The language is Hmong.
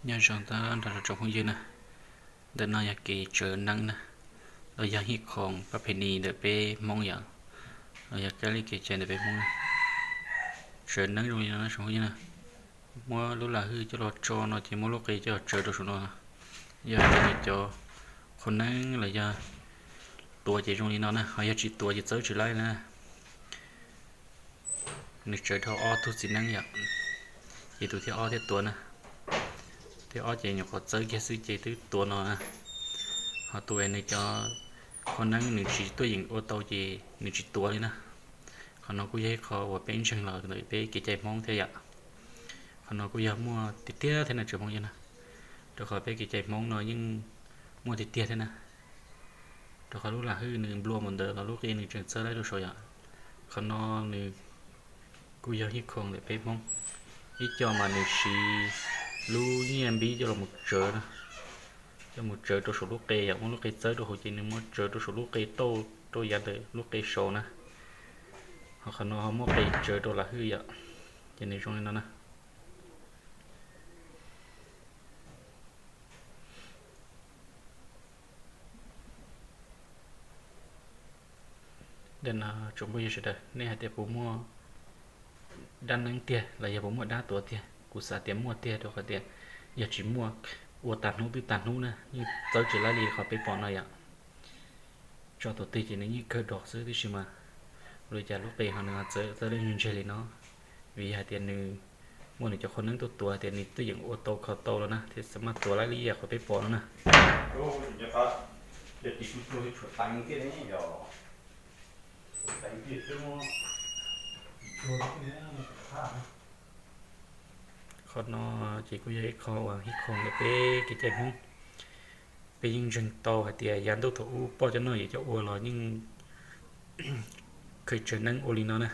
Nyob zoo tag nrho tsoom phooj ywg na, ntawm no yog kev tsawv neeb na, los yog hib khoom pab phem ni ntawm peb Hmoob yom, los yog kab li kev cai ntawm peb Hmoob na. Tsawv neeb zoo li no na tsoom phooj ywg na, muab lub lam hwj coj los tso no ces muab lub qe coj los tsawv rau saum no. Yog nws cov qhua neeb los yog tuav ces zoo li no na, ho yog tsis tuav ces txawb tsis laib na. Nws tsawv dhau ob tug txiv neeb yom, ces tus thib ob thiaj tuav na. Thib ob ces nyuam qhuav txawb kiag xwb ces twb tuav no na. Ho tus es nws cov qhua neeb nws tsis tuaj yeem ua tau ces nws tsis tuav li na. Qhov no kuj yog ib qho uas peb ntseeg los ntawm peb kev cai Hmoob thiab yom. Qhov no kuj yog muaj tiag tiag thiab na tsoom phooj ywg na, rau qhov peb kev cai Hmoob no yeej muaj tiag tiag thiab na. Rau qhov lub lam hwj nws nplua mus ntawd los lub qe nws tseem txawb laib rau saud yom. Qhov no nws kuj yog hib khoom ntawm peb Hmoob, ib co mas nws siv lub nyiaj npib coj los tsawv na, coj mus tsawv rau saum lub qe yom, muab lub qe txawb rau hauv ces nws muab tsawv rau saum lub qe tauj rau yav ntawm lub qe saud na. Ho qhov no ho muab qe tsawv rau lam hwj yom, ces nws zoo li no na. Ntawm no tsoom phooj ywg sawv daws, nej hais tias puas muaj dab neeb tiag los yog puas muaj dab tuav tiag? Kuv xav tias muaj tiag rau qhov tias yog tsis muaj, ua tag hnub twb tag hnub na, yeej txawb tsis laib li qhov peb pom no yom. Tso tus twg ces nws yeej kawg dos xwb tib si mas, ua li cas lub qe ho nws txawb txawb laib ntseg li no? Vim yog hais tias nws muaj nws cov qhua neeb tuaj tuav tias nws twb yeem ua tau kho tau los na thiaj maj tuav laib li qhov peb pom no na. Qhov no ces kuj yog ib qho uas hib khoom ntawm peb kev cai Hmoob. Peb yeej ntseeg tau hais tias yav ntuj thaum ub poj cov noj yawm cov ua los yeej khaws tsawv neeb ua li no na.